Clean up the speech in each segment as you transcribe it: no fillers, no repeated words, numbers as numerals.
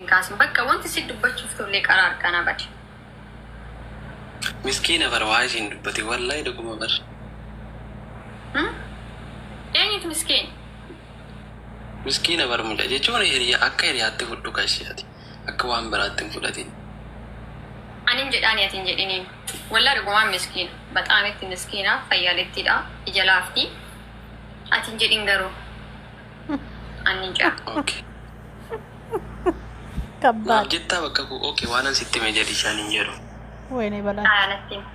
Kaasin bakka wanti si dubbachuuf tollee karaa harkaa bade. Miskiina bar, waa isiin dubbate wallahi dhuguma bar. Eenyutu miskiin? Miskiina bar, mucaa jechuun hiriyaa akka hiriyaatti fudhu kashiyaati. Akka waan biraatti hin fudhatin. Anin jedhaani, ati hin jedhiniin. Wallaa dhugumaan miskiina. Baxaamitti miskiina, fayyaalettidha, ija laafti. Ati hin jedhin garuu. Ani jedha. Okay. Kabbaad. Naaf jettaa bakka koo, okay, waan an sitti hime jedhi, isaan hin jedhu. Wayne balaa. Haa, natti himi.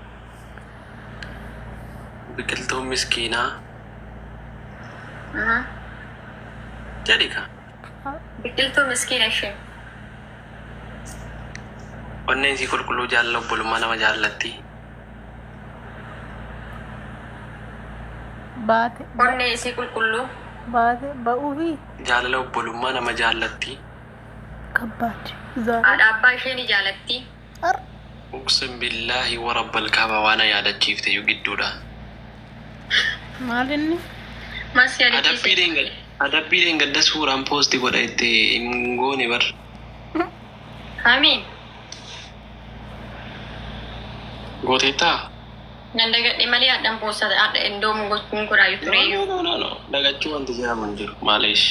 Biqiltuun miskiinaa jedhi ka. Biqiltuu miskiina isheen. Onneen sii qulqulluu, jaalala obbolummaa nama jaallatti. Baate. Onnee isii qulqulluu. Baate ba'uufi. Jaalala obbolummaa nama jaallatti. Kabbaad. Zaara. Haadha abbaa ishee ni jaalatti. Ar. Uqsim billaahi wa rabbal kaaba, waan na yaadachiifte iyyuu gidduudha. Maal inni? Mas Adabbii yaadachiise. dheengadda adabbii dheengadda suuraan post godha itti hin goone bar. Amiin. Gooteettaa? Nan dagadhe malee haadhaan post haadha endoomu gochuun godhaayu No, tureyyuu. no, no, no, no. Dagachuu wanti jedhamu hin jiru. Maalish?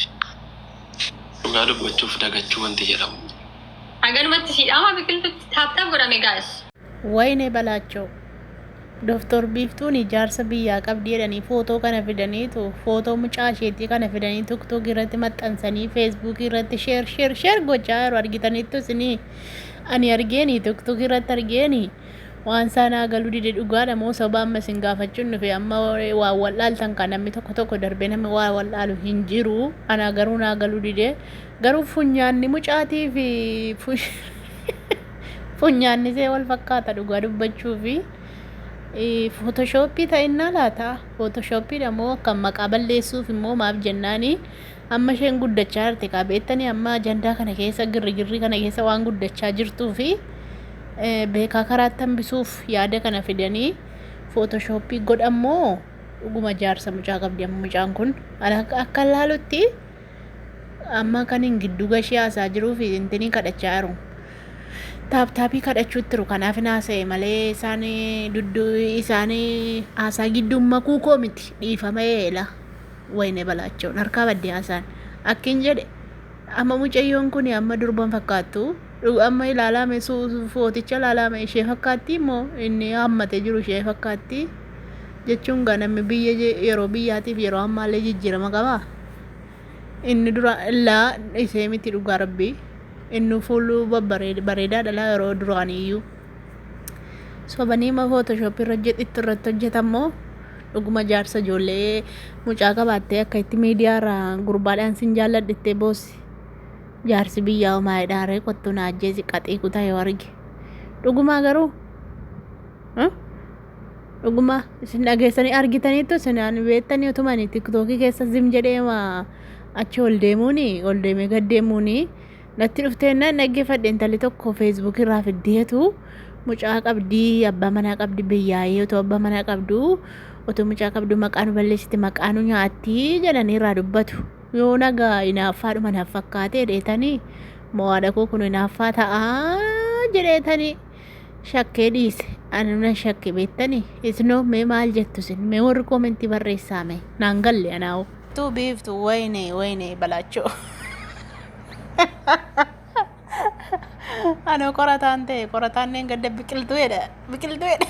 Dhugaa dubbachuuf dagachuu wanti jedhamu hin jiru. Haganumatti siidhaama biqiltuutti tap tap godhame, guys. Wayne balaachoo. Doktor Biiftuun ijaarsa biyyaa qabdi jedhanii footoo kana fidaniitu, footoo mucaa isheetii kana fidanii TikTok irratti maxxansanii, Facebook irratti share, share, share gochaa yeroo argitaniittu isinii ani argeeni, TikTok irratti argeeni, waan isaa naa galuu dide. Dhugaadha moo soba? Amma isin gaafachuun dhufe. Amma waan wal'aaltan kan namni tokko tokko darbee namni waan wal'aalu hin jiru. Ana garuu naa galuu dide. Garuu funyaanni mucaatii fi funyaanni ishee wal fakkaata. Dhugaa dubbachuu fi Photoshop ta'innaa laata? Photoshoppiidha moo akka maqaa balleessuuf immoo? Maaf jennaani, amma isheen guddachaa jirti kaa, beektanii, amma ajandaa kana keessa, girrigirrii kana keessa waan guddachaa jirtuu fi beekaa karaatti hambisuuf yaada kana fidanii Photoshop godhammoo dhuguma jaarsa mucaa qabdi? Amma mucaan kun akka laalutti amma kan hin giddu gashee haasaa jiruu fi intinii kadhachaa jiru. Tap tapii kadhachuutti jiru, kanaaf hin haasa'e malee isaan dudduu isaan haasaa gidduun makuu koo miti, dhiifama eela. Wayne balaachoon harkaa baddee haasaan akkin jedhe. Amma mucayyoon kun amma durban fakkaattu, amma ilaalame, footicha ilaalame, ishee fakkaatti immoo inni hammatee jiru ishee fakkaatti jechuun gaa, namni biyya yeroo biyyaatiif yeroo ammaallee jijjiirama qabaa. Inni dura illaa ishee miti, dhugaa rabbii inni fuuluu babbareedaadha laa. Yeroo duraaniyyuu sobanii ma Photoshop irra itti irratti hojjetammoo dhuguma jaarsa ijoollee mucaa qabaattee akka itti miidiyaa irraa gurbaadhaan sin jaalladhittee boossi? Jaarsi biyyaa homaayidhaan ree kottu na ajjeesi qaxii kutaa yoo arge. Dhugumaa garuu dhuguma isin dhageessanii argitaniittu, isin ani beektanii, utumani TikTokii keessa zim jedhee achi ol deemuuni, ol deemee gad deemuuni natti dhufteennaan dhaggeeffadhe. Intalli tokko Facebook irraa fiddeetu mucaa qabdii, abbaa manaa qabdi, biyyaayee otoo abbaa manaa qabdu, otoo mucaa qabdu maqaa nu balleessiti, maqaa nu nyaatti jedhanii irraa dubbatu. Yoo nagaa inaaffaadhuma naaf fakkaatee dheetanii mo'aadha koo kun inaaffaa ta'aa jedheetanii shakkee dhiise. Ani nan shakke, beektanii. Isinoo mee maal jettu isin? Mee warri commentii barreessaa, mee naan galle anaa'u. Tu Biiftu, wayne wayne balaachoo. Anoo qorataan ta'e, qorataan neen gadda biqiltuu jedha, biqiltuu jedha.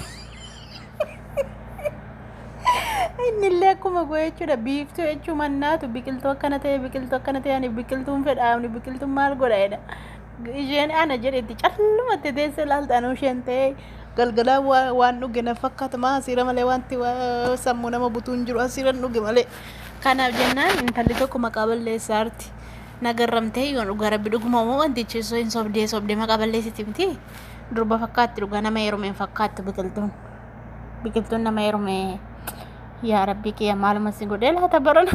Inni illee akkuma goo jechuudha, Biiftuu jechuu mannaatu biqiltuu akkana ta'e, biqiltuu akkana ta'e, ani biqiltuun fedha, ani biqiltuun maal godha jedha. Isheen ana jedhetti callumatti teessee ilaalta. Anuu isheen ta'e galgalaa waan dhuge na fakkaata, maa asiira malee wanti sammuu nama butuu hin jiru, asiiran dhuge malee. Kanaaf jennaan intalli tokko maqaa balleessaa jirti. Nagarramtee yoo dhugaa rabbi dhuguma moo wantichi hin sobdee, sobdee maqaa balleessiti miti. Durba fakkaatti, dhugaa nama heerume hin fakkaattu biqiltuun. Biqiltuun nama heerume, yaa rabbi kiyya, maaluma si godhee laata barana?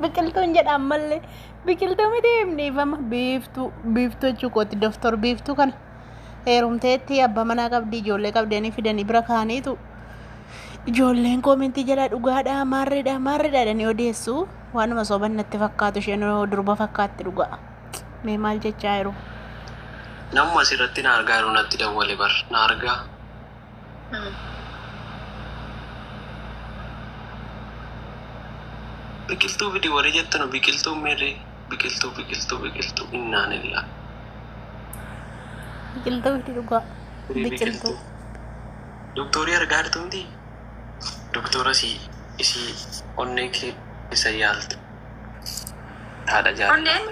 Biqiltuun jedha ammallee biqiltuu miti, dhiifama, Biiftuu, Biiftuu jechuu kooti. Doftor Biiftuu kana heerumteetti, abbaa manaa qabdi, ijoollee qabdanii fidanii bira kaaniitu ijoolleen commentii jala dhugaadha, maarreedha, maarreedha jedhanii odeessu. Waanuma soban natti fakkaatu, isheen durba fakkaatti dhugaa. Mee maal jechaa jiru? Namuma asirratti na argaa jiru natti dawwale bar na argaa. Biqiltuu fidi warri jettanu biqiltuu meerre biqiltuu biqiltuu biqiltuu innaan illaa. Biqiltuu fidi dhugaa. Firii Biqiltuu. biqiltuu. Doktorii argaa jirtu miti? Doktora si isii onnee keessa yaaltu. Haadha jaalala. Onneen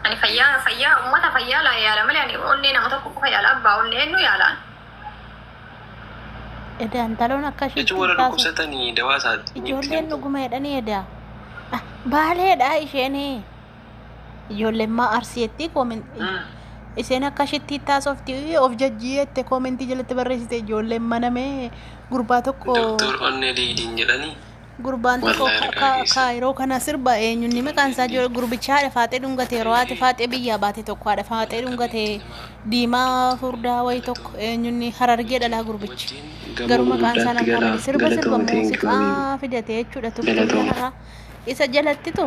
ani fayyaa fayyaa uummata fayyaa laa yaala malee ani onnee nama tokko qofa yaala abbaa onnee eenyu yaalaan. Edaa intaloon akka Jechuun isheetti warra taasiftu. dhukkubsatanii dawaa isaatti itti Ijoolleen himtu. dhuguma jedhanii edaa. Ah, Baaleedha isheen. Ijoolleen maa arsiyetti isheen akka isheetti taasofti of jajjiyyette koomentii jalatti barreessite ijoolleen manamee gurbaa tokko Doktor onnee liidiin jedhanii gurbaan tokko wallahi argaa keessa. kaayiroo kana sirba eenyunni maqaan isaa jiru gurbicha haadha faaxee dhungate yeroo haati faaxee biyyaa baate tokko haadha faaxee dhungate diimaa furdaa wayii tokko eenyunni harargee dhalaa gurbichi Wajjin gamoo garuu maqaan isaa gurguddaatti narkaa galaa bade sirba sirba galatoome thank you amigo. muuziqaa fidate jechuudha turte Galatoome. kanarraa isa jalattitu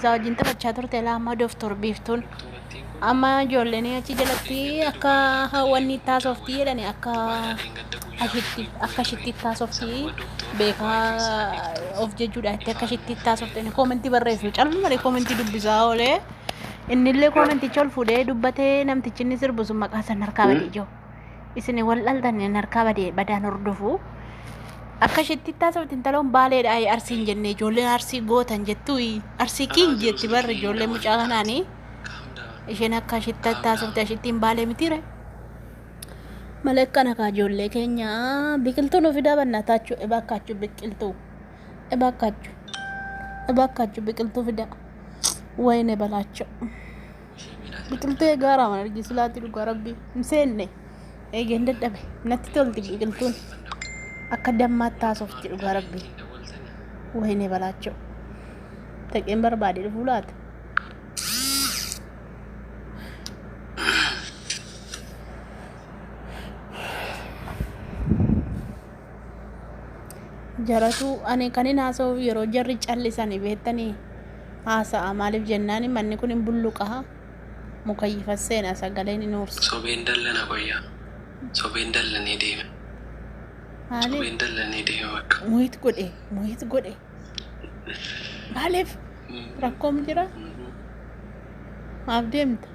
isa wajjin taphachaa turte lama doftor biiftuun amma ijoolleen achi jalatti akka wanni taasoftii jedhani akka ashitti akka ashitti taasoftii beekaa of jechuudha itti akka ashitti taasofte inni koomentii barreessu calma malee koomentii dubbisaa oolee innillee koomenticha ol fuudhee dubbatee namtichi inni sirbu sun maqaa san harkaa badee jiru isin wal dhaltan inni harkaa badee badaan hordofu akka isheetti taasifte intaloon baaleedha arsiin jenne ijoolleen arsii gootan jettu arsii Anaa king jiru jetti barri silkii ijoolleen mucaa dawwalii kanaanii Calm down. isheen akka isheetti Calm down. taasifte ashittiin baalee mitiire. Malee akkana kaa ijoollee keenya biqiltuu nu fidaa bannataachuu ebaakkaachuu biqiltuu ebaakkaachuu ebaakkaachuu biqiltuu fidaa wayne balaachoo biqiltuu eegaaraa mana argisu laatti dhugaa rabbii hin seenne eegeen dadhabe natti tolti biqiltuun akka dammaatti taasofti dhugaa rabbii wayne balaachoo taqeen barbaade dhufuu laata. Jaratu ani kan hin haasa'u yeroo jarri callisanii beektanii haasa'a maaliif jennaan manni kun hin bulluqa mukayyifa seena sagaleen hin uursa. Sobeen dallana qoyyaa. Sobeen dallanee deeme. Maaliif Sobeen dallanee deeme bakka. muhit godhe muhit godhe maaliif rakkoom jira maaf deemta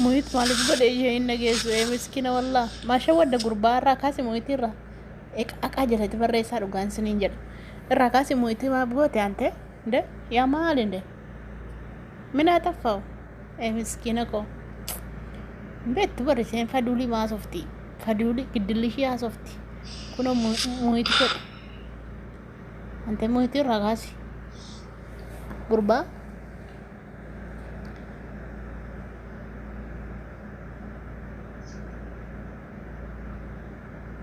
muhit maaliif godhe ishee hin dhageessu ee miskiina wallaa maasha wadda gurbaa irraa kaasi muhit irraa aqaa jalatti barreessaa dhugaan siniin jedha irraa kaasi muhit maaf goote ante nde yaa maali nde minaa taffa'u ee miskiina koo beektu barri isheen faduulii maasofti faduulii giddilli ishee haasofti kunoo muhit godhe ante muhit irraa kaasi gurbaa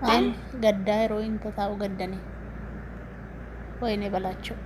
Waan gaddaa yeroo hin taa'u gaddanii wayine balaachuu.